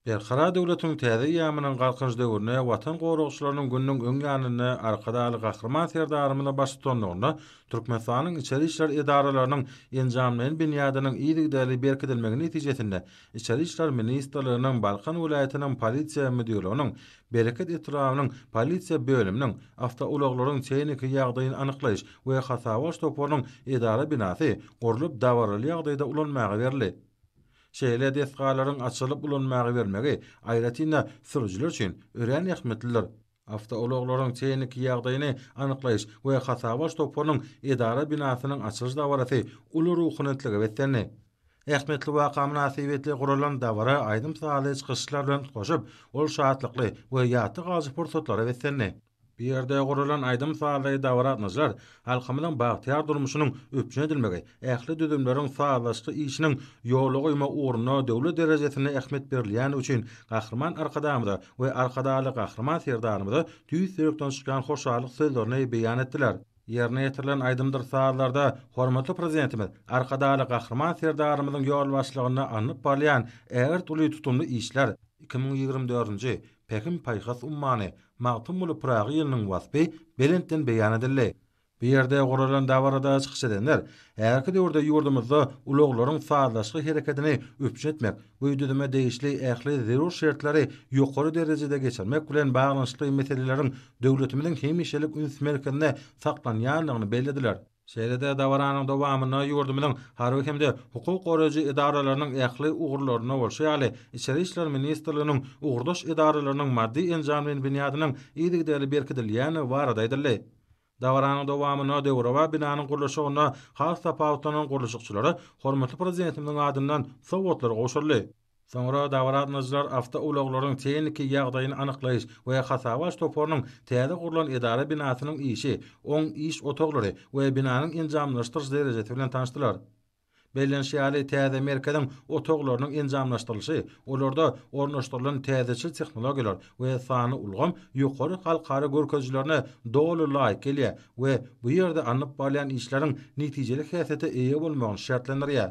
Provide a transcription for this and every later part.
Berkarar döwletiň täze eýýamynyň Galkynyş döwründe Watan goragçylarynyň gününiň öň ýanynda Arkadagly Gahryman Serdarymyzyň baştutanlygynda Türkmenistanyň içeri işler edaralarynyň enjamlaýyn binýadynyň yzygiderli berkidilmegi netijesinde Içeri işler ministrliginiň Balkan welaýatynyň Polisiýa müdirliginiň Bereket etrabynyň Polisiýa bölüminiň awtoulaglaryň tehniki ýagdaýyny anyklaýyş we hasaba alyş toparynyň edara binasy gurlup dabaraly ýagdaýda ulanmaga berildi. Şeýle desgalaryň açylyp ulanmaga berilmegi, aýratyn-da, sürüjiler üçin örän ähmiýetlidir. Awtoulaglaryň tehniki ýagdaýyny anyklaýyş we hasaba alyş toparynyň edara binasynyň açylyş dabarasy uly ruhubelentlige beslendi. Ähmiýetli waka mynasybetli guralan dabara aýdym-sazly çykyşlar bilen utgaşyp, ol şatlykly we ýatda galyjy pursatlara beslendi. Bu ýerde guralan aýdym-sazly dabara gatnaşyjylar halkymyzyň bagtyýar durmuşynyň üpjün edilmegi, ähli düzümleriň sazlaşykly işiniň ýola goýmak ugrunda döwlet derejesinde ähmiýet berilýändigi üçin Gahryman Arkadagymyza we Arkadagly Gahryman Serdarymyza tüýs ýürekden çykýan hoşallyk sözlerini beýan etdiler. Ýerine ýetirilen aýdymdyr sazlarda hormatly Prezidentimiz Arkadagly Gahryman Serdarymyzyň ýolbaşçylygynda alnyp barylýan ägirt uly tutumly işler, 2024-nji Pähim-paýhas ummany Magtymguly Pyragy ýylynyň waspy belentden beýan edildi. Bu ýerde guralan dabarada çykyş edenler häzirki döwürde ýurdumyzda ulaglaryň sazlaşykly hereketini üpjün etmek, bu düzüme degişli ähli zerur şertleri ýokary derejede geçirmek bilen baglanyşykly meseleleriň döwletimiziň hemişelik üns merkezinde saklanýandygyny bellediler. Şeýle-de dabaranyň dowamynda ýurdumyzyň harby hem-de hukuk goraýjy edaralarynyň ähli ugurlarynda bolşy ýaly, Içeri işler ministrliginiň ugurdaş edaralarynyň maddy-enjamlaýyn binýadynyň yzygiderli berkidilýändigi barada aýdyldy. Dabaranyň dowamynda döwrebap binanyň gurluşygynda has tapawutlanan gurluşykçylara hormatly Prezidentimiziň adyndan sowgatlar gowşuryldy. Soňra dabara gatnaşyjylar awtoulaglaryň tehniki ýagdaýyny anyklaýyş we hasaba alyş toparynyň täze gurlan edara binasynyň işi, oň iş otaglary we binanyň enjamlaşdyryş derejesi bilen tanyşdylar. Bellenişi ýaly, täze merkeziň otaglarynyň enjamlaşdyrylyşy, olarda ornaşdyrylan täzeçil tehnologiýalar we sanly ulgam ýokary halkara görkezijilerine doly laýyk gelýär we bu ýerde alnyp barylýan işleriň netijeli häsiýete eýe bolmagyny şertlendirýär.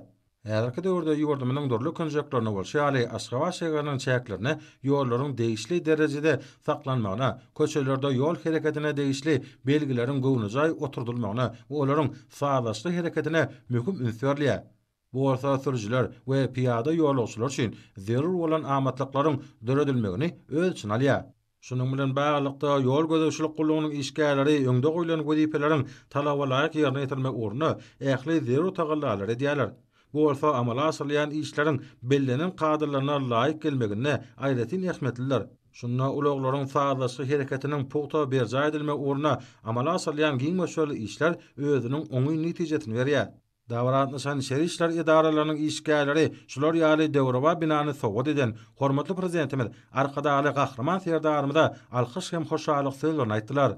Häzirki döwürde ýurdumyzyň dürli künjeklerinde bolşy ýaly, Aşgabat şägeriniň çäklerinde ýollaryň degişli derejede saklanmagyna, köçelerde ýol hereketine degişli belgileriň göwnejaý oturdylmagyna we olaryň sazlaşykly hereketine möhüm üns berilýär. Bu bolsa sürüjiler we pyýada ýolagçylar üçin zerur bolan amatlyklaryň döredilmegini öz içine alýar. Şunuň bilen baglylykda, ýol gözegçilik gullugynyň işgärleri öňde goýlan wezipeleriň talabalaýyk ýerine ýetirmek ugrunda ähli zerur tagallalary edýärler. Bu bolsa amala aşyrylýan işleriň bellenen kadalaryna laýyk gelmeginde aýratyn ähmiýetlidir. Şunda ulaglaryň sazlaşykly hereketiniň pugta berjaý edilmegi ugrunda amala aşyrylýan giň möçberli işler özüniň oňyn netijesini berýär. Dabara gatnaşan içeri işler edaralarynyň işgärleri şular ýaly döwrebap binany sowgat eden hormatly Prezidentimiz Arkadagly Gahryman Serdarymyza alkyş hem hoşallyk sözlerini aýtdylar.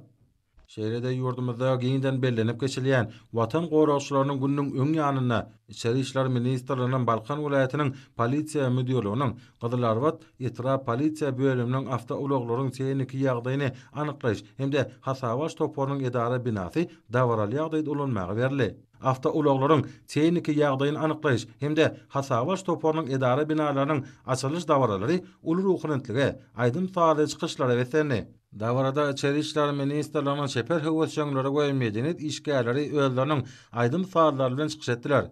Şeýle-de ýurdumyzda giňden bellenip geçilýän Watan goragçylarynyň gününiň öň ýanynda Içeri işler ministrliginiň Balkan welaýatynyň Polisiýa müdirliginiň Gyzylarbat etrap polisiýa bölüminiň awtoulaglaryň tehniki ýagdaýyny anyklaýyş hem-de hasaba alyş toparynyň edara binasy dabaraly ýagdaýda ulanmaga berildi. Awtoulaglaryň tehniki ýagdaýyny anyklaýyş hem-de hasaba alyş toparynyň edara binalarynyň açylyş dabaralary uly ruhubelentlige, aýdym-sazly çykyşlara beslendi. Dabarada Içeri işler ministrliginiň çeper höwesjeňleri we medeniýet işgärleri özleriniň aýdym-sazlary bilen çykyş etdiler.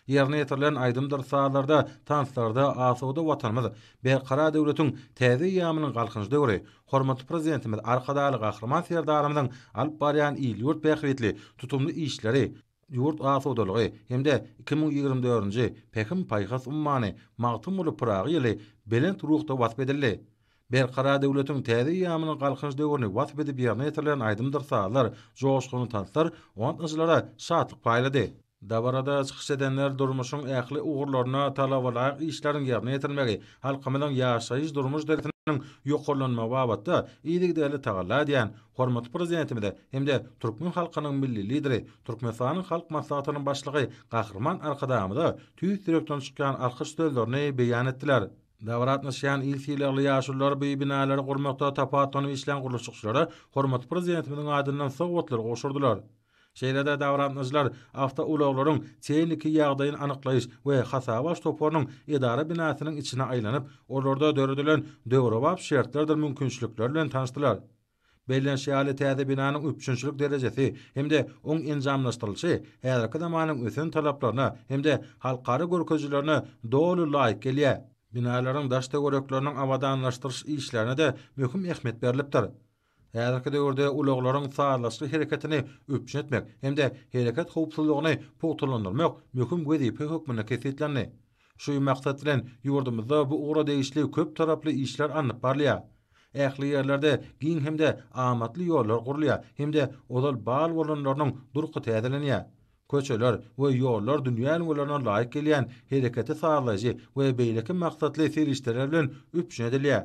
Ýerine ýetirilen aýdymdyr sazlarda, tanslarda asuda Watanymyz, Berkarar döwletiň täze eýýamynyň Galkynyş döwri, hormatly Prezidentimiz Arkadagly Gahryman Serdarymyzyň alyp barýan il-ýurt bähbitli tutumly işleri, ýurt asudalygy hem-de 2024-nji Pähim-paýhas ummany Magtymguly Pyragy ýyly belent ruhda wasp edildi. Berkarar döwletiň täze eýýamynyň Galkynyş döwrüni wasp edip ýerine ýetirilen aýdymdyr sazlar, joşgunly tanslar gatnaşyjylara şatlyk paýlady. Dabarada çykyş edenler durmuşyň ähli ugurlarynda talabalaýyk işleriň ýerine ýetirilmegi, halkymyzyň ýaşaýyş-durmuş derejesiniň ýokarlanmagy babatda yzygiderli tagalla edýän hormatly Prezidentimize hem-de türkmen halkynyň Milli Lideri, Türkmenistanyň Halk Maslahatynyň Başlygy Gahryman Arkadagymyza tüýs ýürekden çykýan alkyş sözlerini beýan etdiler. Dabara gatnaşýan il sylagly ýaşulular bu binalary gurmakda tapawutlanyp işlän gurluşykçylara hormatly Prezidentimiziň adyndan sowgatlary gowşurdylar. Şeýle-de dabaragatnaşyjylar awtoulaglaryň tehniki ýagdaýyny anyklaýyş we hasaba alyş toparynyň edara binasynyň içine aýlanyp, olarda döredilen döwrebap şertlerdir mümkinçilikler bilen tanyşdylar. Bellenişi ýaly, täze binanyň üpjünçilik derejesi hem-de oň enjamlaşdyrylyşy häzirki zamanyň ösen talaplaryna hem-de halkara görkezijilerine doly laýyk gelýär. Binalaryň daş-töwerekleriniň abadanlaşdyryş işlerine-de möhüm ähmiýet berlipdir. Häzirki döwürde ulaglaryň sazlaşykly hereketini üpjün etmek hem-de hereket howpsuzlygyny pugtalandyrmak möhüm wezipe hökmünde kesgitlendi. Şu maksat bilen, ýurdumyzda bu ugra degişli köptaraply işler alnyp barylýar. Ähli ýerlerde giň hem-de amatly ýollar gurulýar hem-de ozal bar bolanlarynyň durky täzelenýär. Köçeler we ýollar dünýä ülňülerine laýyk gelýän hereketi sazlaýjy we beýleki maksatly serişdeler bilen üpjün edilýär.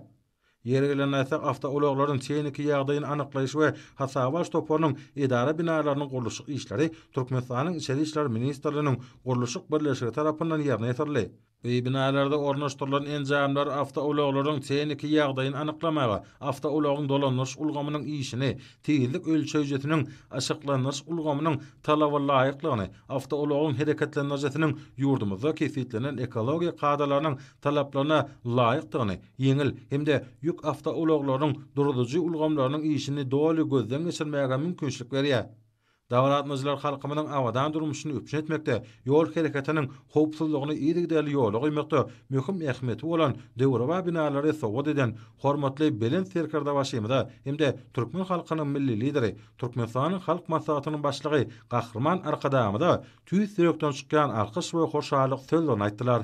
Ýeri gelende aýtsak, awtoulaglaryň tehniki ýagdaýyny anyklaýyş we hasaba alyş toparynyň edara binalarynyň gurluşyk işleri Türkmenistanyň Içeri işler ministrliginiň Gurluşyk birleşigi tarapyndan ýerine ýetirildi. Bu binalarda ornaşdyrylan enjamlar awtoulaglaryň tehniki ýagdaýyny anyklamaga, awtoulagyň dolandyryş ulgamynyň işini, tizlik ölçeýjisiniň yşyklandyryş ulgamynyň talabalaýyklygyny, awtoulagyň hereketlendirijisiniň ýurdumyzda kesgitlenen ekologiýa kadalarynyň talaplaryna laýykdygyny, ýeňil hem-de ýük awtoulaglarynyň duruzujy ulgamlarynyň işini doly gözden geçirmäge mümkinçilik berýär. Dabara halkymyzyň abadan durmuşyny üpjün etmekde, ýol hereketiniň howpsuzlygyny yzygiderli ýola goýmakda möhüm ähmiýeti bolan döwrebap binalary sowgat eden hormatly Belent Serkerdebaşymyza hem-de türkmen halkynyň Milli Lideri, Türkmenistanyň Halk Maslahatynyň Başlygy Gahryman Arkadagymyza tüýs ýürekden çykýan alkyş we hoşallyk sözlerini aýtdylar.